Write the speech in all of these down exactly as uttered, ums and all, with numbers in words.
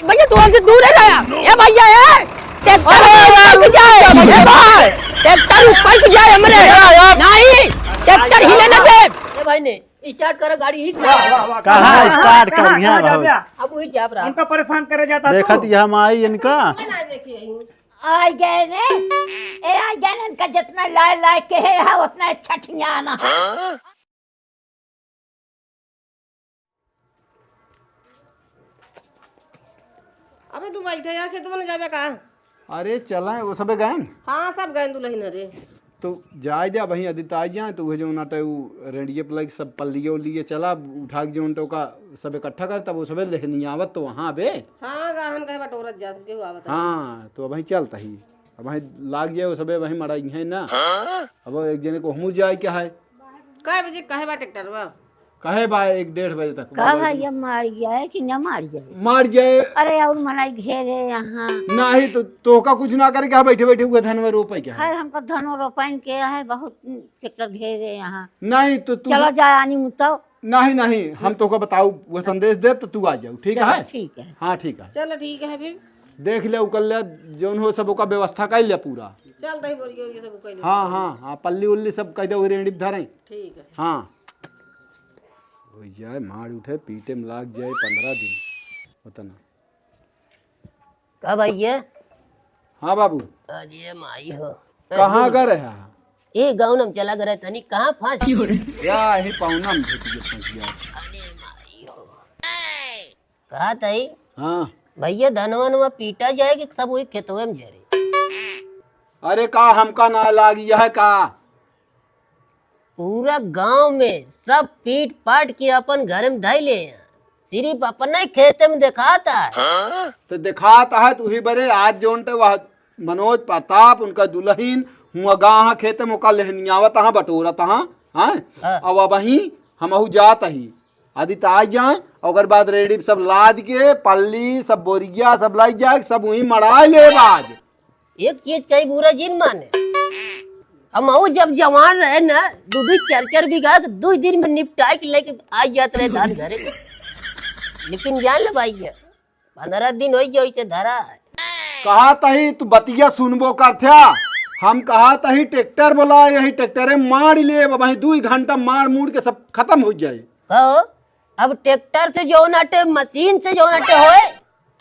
भैया, तू हमसे दूर ही रहा। ए भैया, ए, ट्रैक्टर अरे ऊपर यार, की जाए। ए भाई, ट्रैक्टर ऊपर की जाए हमरे। अरे यार। नहीं, ट्रैक्टर हिले ना दे। ए भाई ने, स्टार्ट करो गाड़ी ही। वाह, वाह, वाह। कहाँ कहाँ, स्टार्ट कर कहाँ, यहाँ कहाँ बहुत। जाबे? अब वही जाब रहा। उनका परेशान करे जाता देखत तू। यहाँ आई इनका। मैं ना देखी हूँ। आई गए ने, ए आई गए ने, इनका जितना लाए लाए के है, उतना अच्छा ठियाना है। अबे तू बैठे यार, खेत में जाबे का? अरे चलें, वो सबे गएन? हाँ, सब गएन दुलहिन रे। तो जाए दे, अबहीं अदित आ जाए, तो उहे जौन आटे उ रेंडिये पे लग सब पल्लिये उल्लिये चला, उठा के जौन तो का सब इकट्ठा कर, तब वो सबे लेहनियावत तो वहाँ बे। हाँ, गाहन कहे बटोरत जा, सबके हुआ बता। हाँ, तो अबहीं चलता ही, अबहीं लाग जाए, वो सबे वहीं मड़ाई है ना। अब एक जने को हमू जाए क्या है? कै बजे कहे बा ट्रैक्टर बा? कहे बा एक डेढ़ बजे तक। का भाई, अब मार जाए कि ना मार जाए? मार जाए। अरे, और मलाई घेरे यहाँ। नहीं तो तोहका कुछ ना करे, क्या बैठे बैठे हुए धन में रोपे क्या है? खैर, हमका धनो रोपन के है, बहुत ट्रैक्टर घेरे यहाँ। नहीं तो तू चला जाए आनी मुताओ। नहीं, नहीं, हम तोहका बताऊ, वो संदेश दे तो तू आ जाऊ, ठीक चलो, है? ठीक है। हाँ, ठीक है। चलो, ठीक है फिर। देख ले, उकर ले, जौन हो सब ओका व्यवस्था कर ले पूरा। चल, दही बोरिया, ये सब कर ले। हाँ, हाँ, हाँ, पल्ली उल्ली सब कह दे, वही रेंडी धरें। ठीक है। हाँ। हो जाए, मार उठे, पीटे में लाग जाए पन्द्रह दिन, उतना। का भैया? हाँ बाबू। अरे माई हो। कहाँ गए रहे? ए गाँव में चला गए रहे तनी, कहाँ फंस? या यही पाहुना में भेट गए, फंस गया। अरे माई हो। कहा तई? हाँ। भैया धनवा वनवा पीटा जाए कि सब वही खेतवे में जरे? अरे का हमका ना लागी है का? पूरा गांव में सब पीट पाट के अपन घर में धई ले हैं, सिर्फ अपने खेते में देखात है। तो देखात है तो वही बरे आज जौन ते वह मनोज प्रताप उनका दुलहिन हुआ गाँव खेते में ओका लेहनियावत हाँ बटोरत हाँ, हाँ? हाँ। अब अबहीं हमहू जात ही, आदि त आ जाए, ओकर बाद रेंडी सब लाद के पल्ली सब बोरिया सब लाई जाए, सब वहीं मड़ाए ले आज। एक चीज कही बुरा जिन माने, हमहू जब जवान रहे ना, दू दू चार चार बीघा के दू दिन में निपटाए के लेके आ जात रहे धान घरे में। लेकिन जान ले भाई, पन्द्रह दिन होई गया इसे धरा है। कहा तही तू बतिया सुनबो करथ्या, हम कहा तही ट्रैक्टर बोला, यही ट्रैक्टरे मार ले, अब वहीं दू घंटा मार मूड़ के सब खत्म हो जाए। कहो, अब ट्रैक्टर से जौन आटे, मशीन से जौन आटे होए।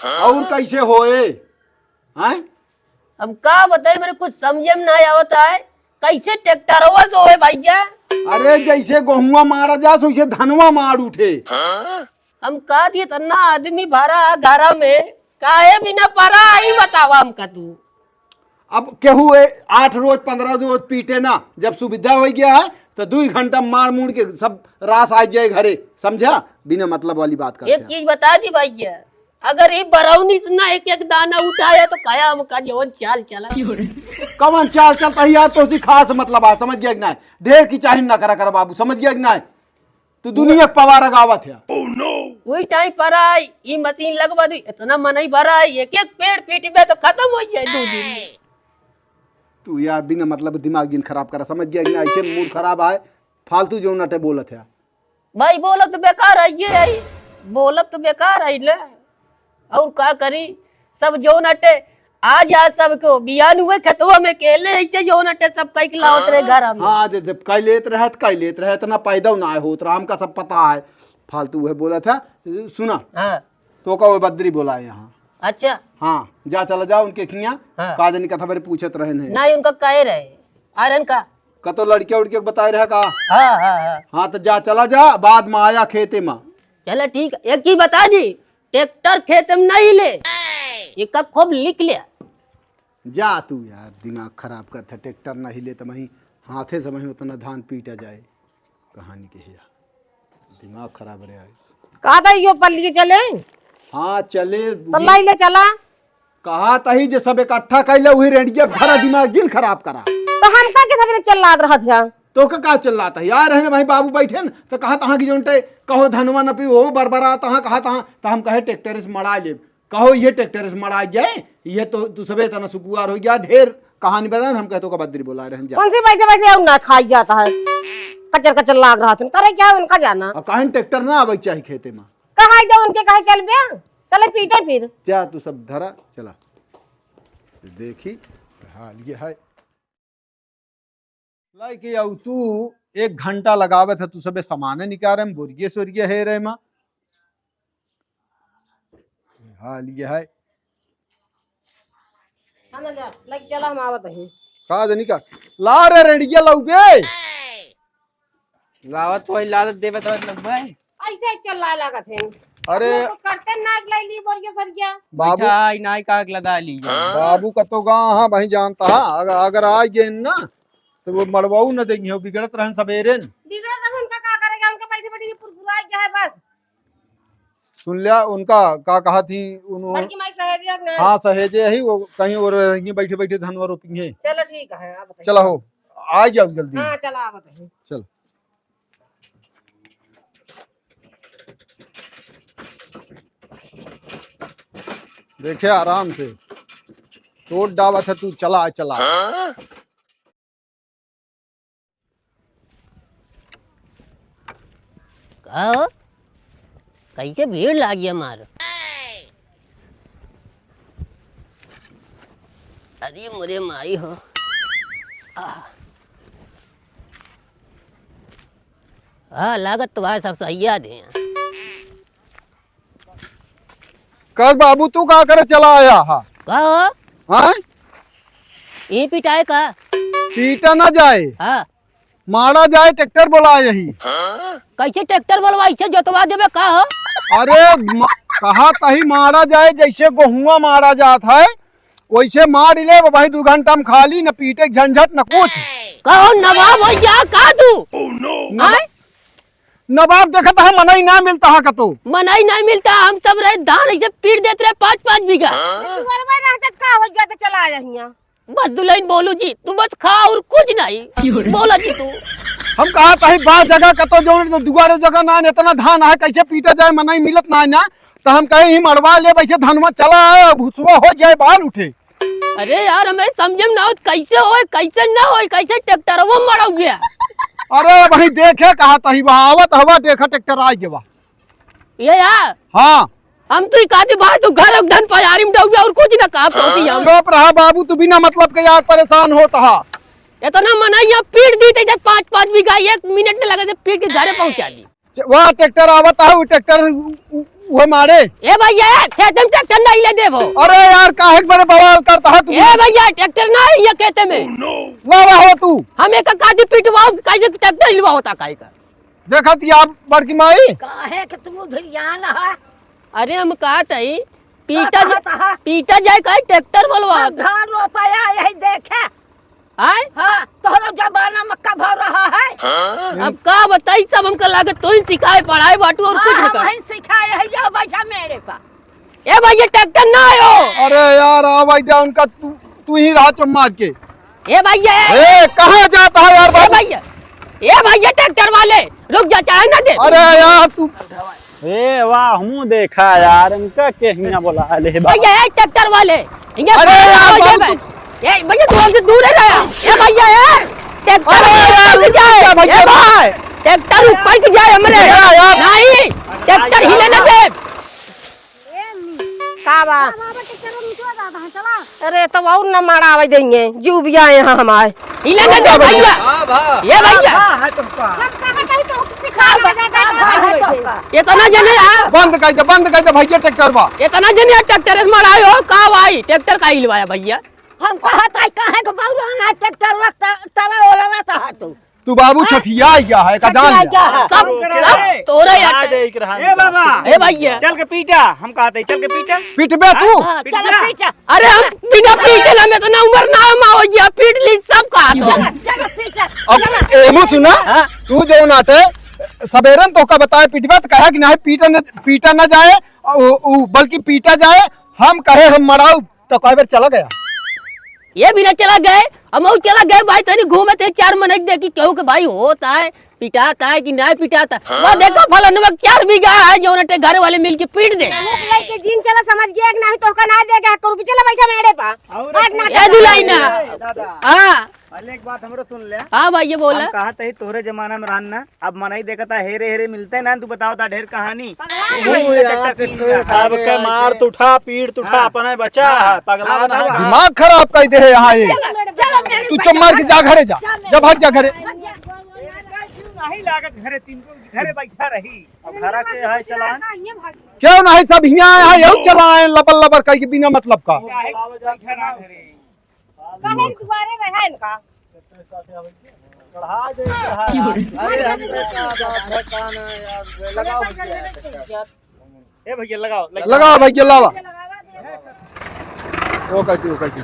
और कैसे होए? हैं? अब का बताई, मेरे कुछ समझे में ना आवत है, कैसे ट्रैक्टरवा से होए भैया? अरे, जैसे गोहुआ मारा जा, वैसे धनवा मार उठे। हम कह दिए, इतना आदमी भरा है घरा में, काहे बिना परा, ई बतावा हमका तू। अब केहू ए, आठ रोज, पन्द्रह रोज पीटे ना, जब सुविधा हो गया है, तो दू घंटा मार मूड़ के सब रास आ जाए घरे, समझा? बिना मतलब वाली बात करते एक हैं। चीज बता दी भैया, अगर ई बरौनी से ना एक एक दाना उठाया, तो काया हमका जवन चाल चला। कवन चाल चलता है यार, तो उसी खास मतलब आ, समझ गया कि ना? ढेर की चाहिन ना करा कर बाबू, समझ गया कि ना? तू दुनिया के पवार लगावत है। वही टाइम पर आई, ई मशीन लगवा दी, इतना मनई भरा है, एक एक पेड़ पीटी में तो खत्म हो जाए दो दिन में। तू यार बिना मतलब दिमाग जिन खराब करा, समझ गया कि ना? ऐसे मूड खराब आए, फालतू जो नटे बोलत है। भाई बोलत तो बेकार है, ये है, बोलत तो बेकार है ले। और का करी, सब जौन अटे, आज आज सबको बियान हुए खेतवा में केले, ऐसे जौन अटे सब कई के लावत रहे घर में। हाँ, जे जब कई लेत रहे, त कई लेत रहे, इतना पैदा ना होत रहा, हमका सब पता है। फालतू वह बोला था, सुना। हाँ। तो का वो बद्री बोला है यहाँ। अच्छा। हाँ, जा चला जा उनके खिया, हाँ। का जानी कथा बारे पूछत रहन है। नहीं, उनका कहे रहे, आ रहन का? कतो लड़किया उड़किया के बताए रहे का? हाँ, हाँ, हाँ। हाँ, तो जा चला जा, बाद में आया खेते में। चला ठीक है, एक ही बता दी, ट्रैक्टर खेत में नहीं ले, एका खूब लिख ले। जा तू यार, दिमाग खराब करत है, ट्रैक्टर नहीं ले तो वहीं हाथे से वहीं उतना धान पीटा जाए। कहानी के है यार, दिमाग खराब रहे आए। कहा था यो पल्ली चले? हाँ चले। तो लाई ले चला। कहा तही जे सब इकट्ठा कर ले, वही रेंडिया भरा दिमाग जिन खराब करा। तो हम का के सबने चिल्लात रहत है? तो का, का चिल्लात है यार? रहने भाई बाबू बैठे न, तो कहा तहाँ की जोन टे, कहो धनवा न पी, हो बरबरा तहाँ, कहा तहाँ, तो हम कहे ट्रैक्टर से मड़ा ले। कहो ये ट्रैक्टर से मड़ा जाए, ये तो तू सबे तना सुकुआर हो गया, ढेर कहानी बता, हम कहतो का बद्री बोला रहन जा। कौन सी बैठे बैठे और ना खाई जाता है, कचर कचर लाग रहा था, करे क्या उनका जाना। और कहीं ट्रैक्टर ना आवे चाहिए खेते में। कहा दे उनके कहे चल बे। चले पीटे फिर। जा तू सब धरा, चला। देखी, हाल ये है। लाइके आऊ तू एक घंटा लगावत है, तू सबे सामान निकारे में, बोरिये सोरिये है रे माँ। हाल ये है। हाँ ना, ले, लेके चला, हम आवत हई। का जनी का? ला रे रेडिया लाऊ बे। लावत तो वही लादत देवे तो लगबे। ऐसे ही चल ला लागत है। अरे। हम लोग कुछ करते ना, अगला ली बोरिया सरिया। बाबू। मिठाई नाई का अगला दा ली। बाबू कतो गा, हाँ, वही जानता है। अगर, अगर आ गए ना, तो वो मड़वाऊ न देंगे, वो बिगड़त रहन सबेरे न। बिगड़त रहन उनका का करेगा, उनका बैठे बैठे ये पुरपुरा गया है बस। सुन लिया, उनका का कहा थी, उन्हों-, बड़की माई सहेजे ना। हाँ, सहेजे ही, वो कहीं और रहेंगी, बैठे बैठे धनवा रोपेंगे। चलो ठीक है, आप बताइए। चला हो, आ जाओ जल्दी। हाँ, चला, आप बताइए। चल। देखे आराम से। तोड़ डावा था तू, चला, चला। का हो? कैसे भीड़ लागी हमार? अरे मोरे माई हो। आ। हाँ, लागत तो भाई सब सही याद है। कल बाबू तू का करे चला आया हा? का हो? हाँ? ई पिटाए का? पीटा ना जाए। हाँ। मारा जाए, ट्रैक्टर बोलाए यही। कैसे ट्रैक्टर बोलवा, इसे जोतवा देबे का हो? अरे म-, कहा तही मारा जाए, जैसे गोहुआ मारा जात है, वैसे मार ले, वही दू घंटा में खाली, न पीटे के झंझट, न कुछ। कहो नवाब हो जा का तू? नवाब आय? नवाब देखत है, मनई ना मिलता है कतो। मनई ना मिलता, हम सब रहे धान ऐसे पीट देत रहे पाँच पाँच बीघा। दुआर में रहते का हो जाते चला आ हियां। बस दुल्हन बोलू जी, तू बस खा और कुछ नहीं। बोला जी तू। हम कहा तही बा जगह कतो जौन दुआरे जगह ना, इतना धान है, कैसे पीटा जाए, मनई मिलत ना, ना। तो हम कहे ही मड़वा ले, वैसे धनवा चला आए, भुसवा हो जाए, बाल उठे। अरे यार, हमें समझे में ना आवत, कैसे होए, कैसे ना होए, कैसे ट्रैक्टरवा मड़ा गया। अरे भाई देखे कहा तही बा, आवत हवा, देखा ट्रैक्टर आ गया। ये यार। हाँ। हम तो ही कहते भाई, तू घर धन पजारी में डूब जा और कुछ ना कहा पहुंची हम। चुप रहा बाबू, तू बिना मतलब के यार परेशान होता है। इतना मनई यहाँ पीट दी थे, जब पाँच पाँच बीघा एक मिनट में लगे थे, पीट के घरे पहुंचा दी। च-, वह ट्रैक्टर आवत है, वो ट्रैक्टर उ-, उ-, वो मारे। ए भैया, खेत में ट्रैक्टर नहीं ले देबो। अरे यार, काहे के बड़े बवाल करता है तू? ए भैया, ट्रैक्टर ना है ये खेते में। वाह, वाह हो तू। हम एक काजी पिटवाओ, काजी ट्रैक्टर हिलवा होता काहे का? देखत या बड़की माई। काहे के तू उधरियान है? अरे हम कहत हई, पीटा का कहत ज-, है? पीटा जाए काहे ट्रैक्टर बोलवा? अब धान रोपाया यही देखे। आय? हाँ, तोहरो जमाना में कब हो रहा है? अब का बताई, सब हमका लागत तू ही सिखाए पढ़ाए बाटू और हाँ, कुछ ना हम कर। ही सिखाए है, जाओ बैठा मेरे पास। ए भाई, ये ट्रैक्टर ना आयो। अरे यार, आ भाई जा उनका, तू, तू ही रहा चुप मार के। ए भाई, ये ए, कहाँ जाता है यार ए बाबू? भाई, ए भाई, ये ट्रैक्टर वाले, रुक जा, चढ़ाई ना दे। अरे यार, तू ए वाह, हमू देखा यार, इनका के हियां बोला ले बा। भैया, ए ट्रैक्टर वाले, इनके अरे यार, बाबू, ए भाई, तू ए भैया, तू हमसे दूर ही रहा। ए भैया, ए ट्रैक्टर अरे यार, रुक जा भैया। ए भाई, ट्रैक्टर ऊपर की जाए हमरे। अरे यार। नहीं, ट्रैक्टर हिले ना दे। का बा? बाबा, ट्रैक्टर में चला जाता है, चला। अरे, तब और न मारा आवे देंगे, जीव भी आए हैं हमारे। इले दे दे भैया। हाँ, भा। ये भैया। हाँ, है तुमका। हम कहा कहीं तो सिखा लगा दे। इतना जने आ। बंद कर दे, बंद कर दे भैया ट्रैक्टर बा। इतना जने आ ट्रैक्टर से मारा हो, का भाई? ट्रैक्टर का हिलवाया भैया? हम कहा था, काहे को बउरा ना ट्रैक्टर रखता, तला ओला रहता है तू। तू बाबू हाँ? छठिया गया है, का जान छठिया गया लिया। है। सब, सब तोरे यार। आ दे एक रहा ए बाबा। ए भैया। चल के पीटा, हम कहते हैं, चल के पीटा। पिटबे तू? हाँ, पिटबे? चलो पीटा। अरे हम बिना पीटे हम इतना उम्र ना हम हो गया, पीट ली सब कहा तो। चलो, चलो पीटा। अब चलो। एमू सुना, हाँ? तू जो नाटे सबेरन तोहका बताए पिटबे तो कहा कि नहीं पीटा न, पीटा न जाए, उ, उ, बल्कि पीटा जाए, हम कहे हम मराऊ तो कई बेर चला गया। ये भी ना चला गए, हम और चला गए भाई, तनी घूमे थे चार मनक देखी केहू के भाई होता है, पिटाता है कि नहीं पिटाता। हाँ। वो देखो फलनवा चार बीघा है जो उन्हें घर वाले मिलके पीट दे। भूख लग के जीन चला समझ गया कि नहीं तो का ना देगा करू चला बैठा मेरे पा। और काट ना ए दुलाई ना। ए दादा। हाँ। चल, एक बात हमरो सुन ले। हाँ भाई, ये बोला। हम कहा तही तोहरे जमाना में रहन ना, अब मनई देखता हेरे हेरे मिलते ना, तू बताओ ता ढेर कहानी। पगला तू है। मुंह में यार, टट्टा किसी किसी का। का सबके मार तो उठा, पीट तो उठा, हाँ। अपने बचा हाँ। है, पगला हाँ, ना है। बताओ। दिमाग खराब कर दे है यहाँ ये। चलो, चलो, चलो, तू चुप मार के जा घरे जा, जा, जा भाग जा घरे। नहीं लागत घरे, तीन को घरे बैठा रही। अब घरा के है चलान। क्यों नहीं सब हियाँ आए हैं, यहू चला आए लबर लबर करके बिना मतलब का। काहे के दुआरे रहे इनका? अरे हम तो का बात है, का ना यार, लगाओ भैया। ए भैया लगाओ, लगाओ। लगाओ भैया, लावा। वो कहती, वो कहती।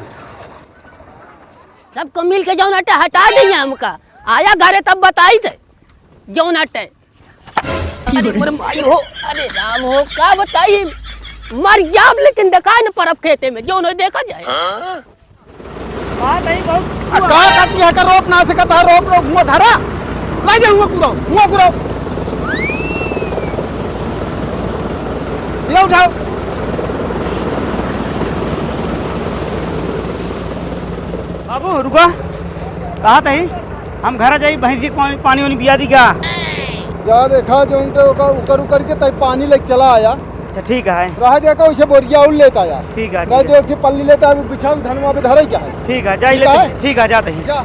सबको मिल के जौन अटे हटा दीजिए हमका। आया घरे तब बताई थे जौन अटे। अरे मोर माई हो, अरे राम हो, का बताई, मर जाब लेकिन देखाई न परब खेते में, जौन हो देखा जाए। हाँ? बात है बहुत। आ, का करती है का रोप ना से कहता है, रोप, रोप, हुआ धरा, ला जा, हुआ कुरो, हुआ कुरो, ये उठाओ। बाबू रुका, कहा तही हम घर जाई, भैंसी के पानी, पानी वानी पिया दी क्या? जा देखा जो उनके उकर, उकर, उकर के तई पानी लेके चला आया। अच्छा ठीक है। रह देखा उसे बोरिया उल लेता यार। ठीक है, मैं ठीक दो है। एक ठे पल्ली लेता है, बिछा के धनवा पे धरे क्या है? ठीक है, जाई ठीक लेते है? हैं। ठीक है, जाते हैं। जा।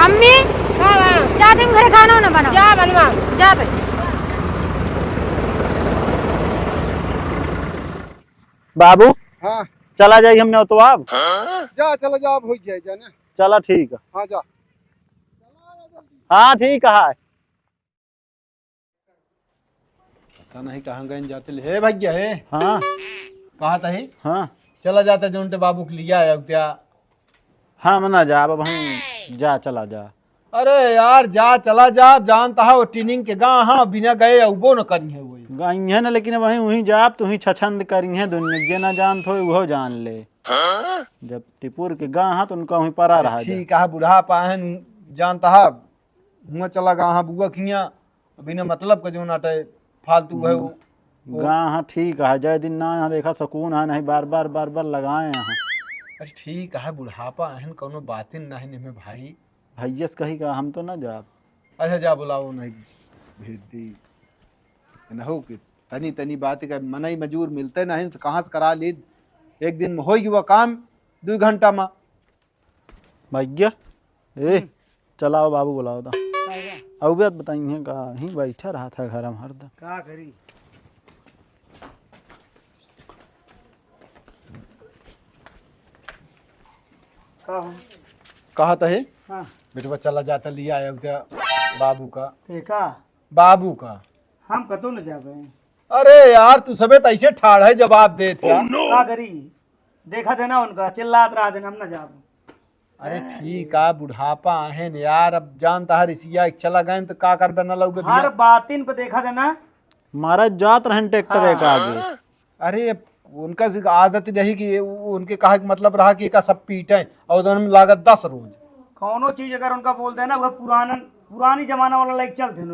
अम्मी, का बा? जा तुम घरे खाना ना बनाओ। जा बनवा। जा भाई। बाबू। हाँ। चला जाई हमने तो अब। जा, चला जा, अब हो जाए, जा ना। चला ठीक है। हाँ, जा। हाँ, ठीक है। पता नहीं कहाँ गए जाते ले। हे भैया, हे। हाँ। कहा था हे? हाँ। चला जाता जो उनके बाबू के लिया आया क्या? हम ना जाब, अब हम जा, चला जा। अरे यार, जा, चला जा, जानता है वो टीनिंग के गाँव, हाँ, बिना गए अउबो न करी है वही। गई है ना, लेकिन अब वहीं, वहीं जाब, तो वहीं छछंद करी है दुनिया, जे ना जानत हो, वो जान ले। जब टिपुर के गाँव, हाँ, तो उनका वहीं परा अरे रहा जा। ठीक है, बुढ़ापा है, जानता है, हुआँ चला गा, हाँ, बुआ खियाँ, बिना मतलब का जो नाटे फालतू है वो, वो। गा, हाँ, ठीक है, जय दिन ना यहाँ देखा सुकून है, नहीं बार बार, बार बार लगाए हैं। अरे ठीक है, बुढ़ापा अहन कौनो बातिन नहीं निमे भाई। भैया से कही का हम तो ना जाब। अच्छा जा बुलाओ, नहीं भेज दी। नहो कि तनी तनी बात का मनई मजूर मिलते नहीं तो कहाँ से करा ली? एक दिन में होई गवा काम, दो घंटा में। भैया, ए, हम्म। चलाओ बाबू बुलाओ था। काहे? अब बात बताई है का, ही बैठा रहा था घर में हरदम। का करी? का हो? कहा था हे? हाँ। बेटवा चला जाता लिया आया उधर बाबू का। के का? बाबू का। हम कतो न जाबे। अरे यार, तू सबे त ऐसे ठाड़ है, जवाब देत है। का करी? देखा देना उनका, चिल्लात रहा देना, हम ना जाब। अरे ठीक है, बुढ़ापा आहे न यार, अब जानता है रिसिया एक चला गए तो का करबे न लौके हर भैया। बातिन पे देखा देना। मारा जात रहन ट्रैक्टर एक हाँ। आगे। अरे उनका से आदत रही कि उ-, उनके कहा के मतलब रहा कि एका सब पीटे और उधर में लागत दस रोज। कौनो चीज अगर उनका बोल देना, वह पुराना, पुरानी जमाना वाला लाइक चल थे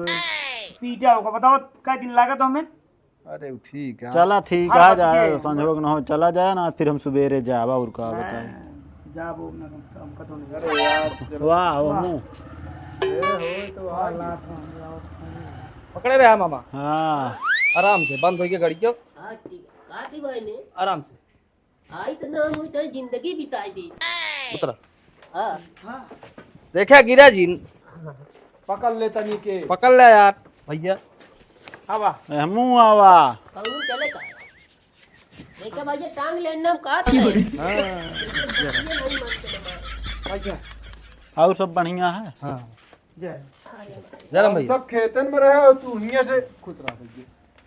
पीटा होगा। बताओ कै दिन लागत हमें? अरे, उ ठीक है। चला, ठीक हाँ, है, बस जा, ये संजोग न हो, चला जाए ना, फिर हम सुबेरे जाब, और का हाँ, बताई। जाब, वो ना, हम कतो नहीं। अरे यार, चलो। वाह, वाह। ओमू। ए, होए तो आ गई। पकड़े रहे मामा। हाँ। आराम से, बंद होइके गाड़ी क्यों? हाँ, ठीक है। का थी भाई ने? आराम से। आई तो ना, हम तो जिंदगी बिताई दी। उतरा। हाँ। देखे गिरा जी। पकड़ ले तनी के। पकड़ ले यार, भैया। आवा। ए, हमू आवा। कौन चले का? देखा भैया, टांग लेना हम कहा था। हाँ। और सब बढ़िया है? हाँ। जय। जय राम भैया। सब खेतन में रहे और तू हियां से खुश रहा भैया।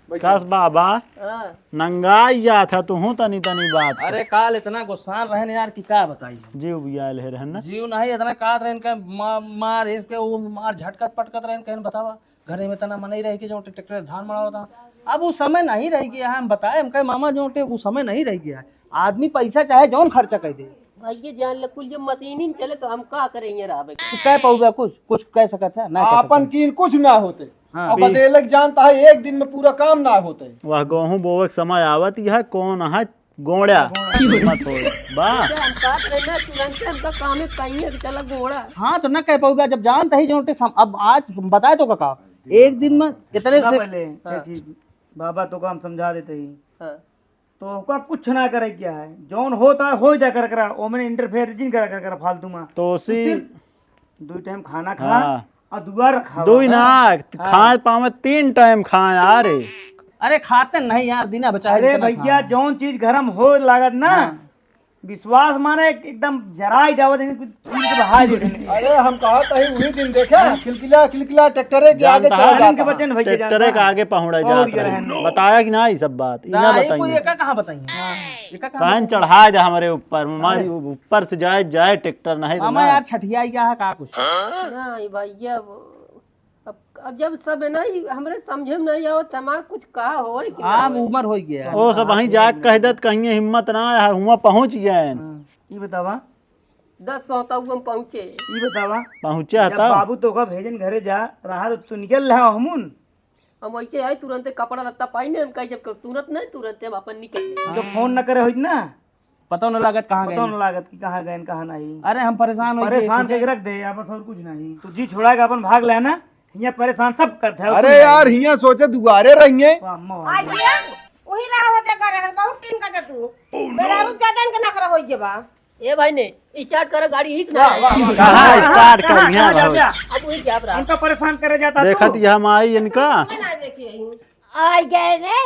बैठो। कस बाबा, हाँ। नंगाई जात है तू तनी तनी बात। अरे काल इतना गुस्सान रहन यार कि का बताई। जीव बियाल है रहन ना। जीव नहीं इतना कात रहन के मा-, मार इसके वो मार झटकत पटकत रहन कहन बतावा। घरे में तना मनई रह के जो ट्रैक्टर धान मड़ावत। अब वो समय नहीं रह गया है, हम बताए, हम कहे मामा जो टे वो समय नहीं रह गया है। आदमी पैसा चाहे जौन खर्चा कर दे। भैया जान ले कुल जब मशीन ही न चले तो हम का करेंगे रहबे? तू कह पाऊबे कुछ, कुछ कह सकत है, ना कह आपन सकत है। कीन कुछ ना होते। हाँ। अब बदेलक जानता है एक दिन में पूरा काम ना होते। वह गेहूं बोवे के समय आवत ही है, कौन है गोड़ा। गोड़ा। मत हो। बा। हम कहत रहे ना, तुरंते हमका काम में कहिए कि चला गोड़ा। हाँ, तो ना कह पाऊबा, जब जानत ही जोन टेस हम, अब आज बताए तो का, एक दिन में इतने सुना से पहले, हाँ। एक चीज, बाबा तो का हम समझा देते ही। हाँ। तो ओका कुछ ना करे क्या है, जौन होता है, हो जा कर करा, ओमे interfere जिन करा कर करा फालतू में। तो उसी सिर्फ दो टाइम खाना खा हाँ। और दुआ रखा दो ही ना, हाँ। खाए पावे तीन टाइम खाए, अरे। अरे खाते नहीं यार, दिना बचा है अरे जितना भैया, खाए। जौन चीज घर में हो लागत ना, हाँ। विश्वास माने एकदम जराई डावत है, कुछ चीज के बहा देते हैं। अरे हम कहत ही वही दिन देखे, हाँ। खिलखिला, खिलखिला ट्रैक्टरे के आगे जानता चला है। जाता इनके है। बचन भैया ट्रैक्टरे जानता के है। आगे पहुंचा और जात ये रहे। रहन। बताया कि ना ये सब बात? ई ना ना, ये बताइए। कोई एका कहाँ बताई है? हाँ। एका कहाँ कान बताई? चढ़ाए दे हमरे ऊपर, हमारी अरे। ऊपर से जाए, जाए ट्रैक्टर नहीं तो मामा ना। यार छठिया ही क्या है, का कुछ? नहीं भैया, वो अब, अब जब सब है ना, ई हमरे समझे में नहीं आवत, हमार कुछ कहा होई कि ना आब होई। उमर होई गया। ओ सब वहीं जाके कह देत, कहीं हिम्मत ना है, हुआं पहुंच गए हैं। हाँ, ई बतावा। दस सौ तक हम पहुंचे। ई बतावा। पहुंचा जब तब? बाबू तोका भेजन घरे जा रहा तो तू निकल रहा हमुन। हम वैसे आई तुरंते कपड़ा लत्ता पाई ने, हम कही जब तुरंत नहीं, तुरंते हम अपन निकल गए। जो फोन न करे होई ना, पता न लागत कहाँ पता गए। न लागत कि कहाँ गए, कहाँ नहीं। अरे हम परेशान हो गए, परेशान सोचे करके रख दे, यहाँ पर और कुछ नहीं। तू जी छुड़ा के अपन भाग लेना, हियाँ परेशान सब कर दे, अरे कुछ यार, नहीं। हियाँ सोचे दुआरे रहिए। वाह, मोह। आ गया, वही रहा होते कर रहे, बहुत टीन का तू। मेरा रुक जाता इनका नखरा हो गया बा। ए भाई ने, start करो गाड़ी, हित ना वाह, है। वाह, वाह। कहाँ start कर, यहाँ कहाँ रहो। जाता? अब वही क्या रहा? हमका परेशान करे जाता देखत तू। ये हम आई इनका। मैं ना देखी हूँ। आ गए रे।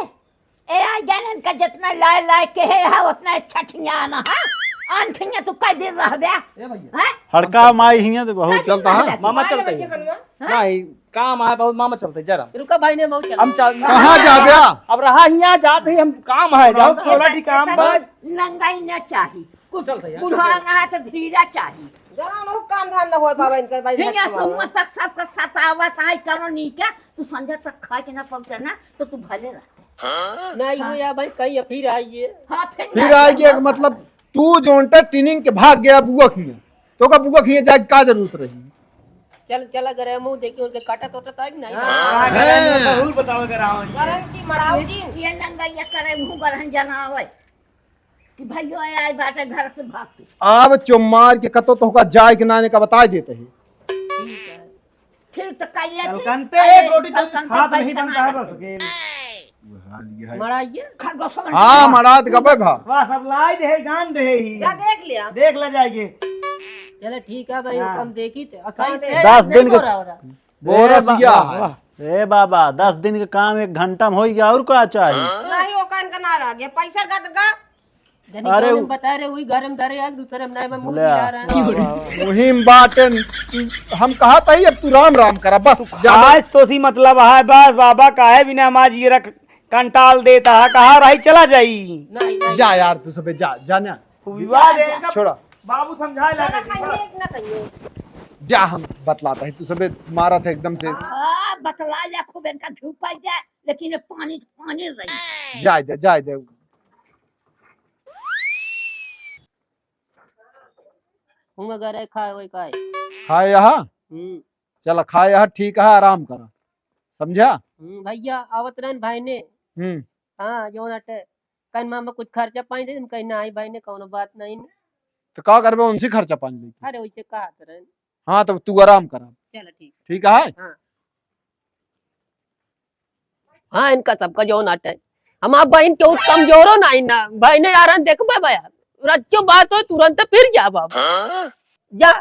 ए, आ गए इनका जितना लाए लाए के है, है उतना छठियाना, हाँ? आन खिया तू कई दिन रहबे? ए भैया। हैं? हड़का माई हिया तो बहुत कई दिन चलता है। रहबे? मामा मारे चलते भैया हैं। बनवा। हाँ? नहीं, काम है बहुत, मामा चलते जरा। रुका भाई ने बहुत चला। हम चल कहाँ जाबे? अब रहा हिया जात ही हम काम है, बहुत जानता है। सोलह ठी काम बा। नंगाई न चाही। कुछ चल भैया, बुढ़ा चल। ना है तो धीरा चाही। जरा उनको काम धाम न हो पावे इनके भाई हिया मत से खावा। उमर तक सबका सतावत आई करो नीके, तू संझा तक खा के ना पहुंचा ना, तो तू भले रहते। नहीं हुआ भाई, कहीं फिर आइए। हाँ, फिर फिर ना आइए, मतलब तू जोन टा टीनिंग के भाग गया बुआ खिया, तो का बुआ खिया जाके का जरूरत रही? चल, चला करे मुंह देखी उनके काटा तोटा तो नहीं। हाँ, हैं। जरूर बताओ अगर आओ। करन की मड़ाऊ जी। ये नंगैया करे मुंह गरहन जनावे कि भैया आए बाटे घर से भाग के। अब चुम्मार के कतो तोहका जाए के नाने का बताए देते हैं। ठीक है। फिर तो कहिए थी, कलकंते अरे, एक रोटी तो कलकंते खात नहीं बनता है बस, अकेले। मड़ाइए। खरगोश बन हाँ, गया। मड़ात गबे भा। वाह, सब लाई दे, गान दे ही। जा देख लिया। देख ला जाएंगे। चलो ठीक है भाई, हाँ। हम देखी थे। और कहीं से दस दिन के हो रहा, हो रहा। बोरस ए बा-, गया वाह, है। वाह। ए बाबा, दस दिन के काम एक घंटा में होई गया, और का चाहिए? नहीं, वो कान का ना रह गया, पैसा गद गा। जनी अरे जौन उ- बता रहे, वही घर में धरे, आज दूसरे में नहीं, मैं मुंह ले आ। जा रहा है। वाह, वाह, वाह। मुहिम बाटन, हम कहा था ही, अब तू राम राम करा, बस, ज्यादा आज तो सी मतलब है, बस बाबा काहे बिना माज ये रख, कंटाल देता है, कहा रही चला जाई। नहीं, नहीं। जा यार, तू सबे जा, जा ना। विवाह जा, दे जा। इनका छोड़ा। बाबू समझाए ला चला के। खाइए, एक ना खाइए। जा, हम बतलाता है, तू सबे मारा था एकदम से। हाँ, बतला ले खूब, इनका घी पाई जाए, लेकिन ये पानी तो पानी रही। जाए दे, जाए दे। हुआ गरे खाए वही खाए। खाए यहाँ? हम्म। चला, खाए यहाँ, ठीक है, आराम करा, समझा? हम्म, भैया, आवत रहन भाई ने। हम्म। हाँ, जो ना टे-, कन मामा कुछ खर्चा पानी दे, हम कहीं ना आई भाई ने, कौनो बात नहीं ने। तो का करबे उनसे खर्चा पानी लेके? अरे, वैसे कहा तो रहन। हाँ, तो तू आराम करा। चला, ठीक। ठीक है? हाँ। हाँ, इनका सबका जौन अटे। हमार बहिन केहू से कमजोरो नाहीं ना। बहिने यारन देखबे बया। रच्चो बात हो, तुरंत फिर जाब अब। जा।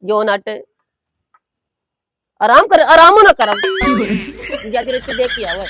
जौन अटे। आराम कर, आरामो ना करब। जा, धीरे से देख के आवे।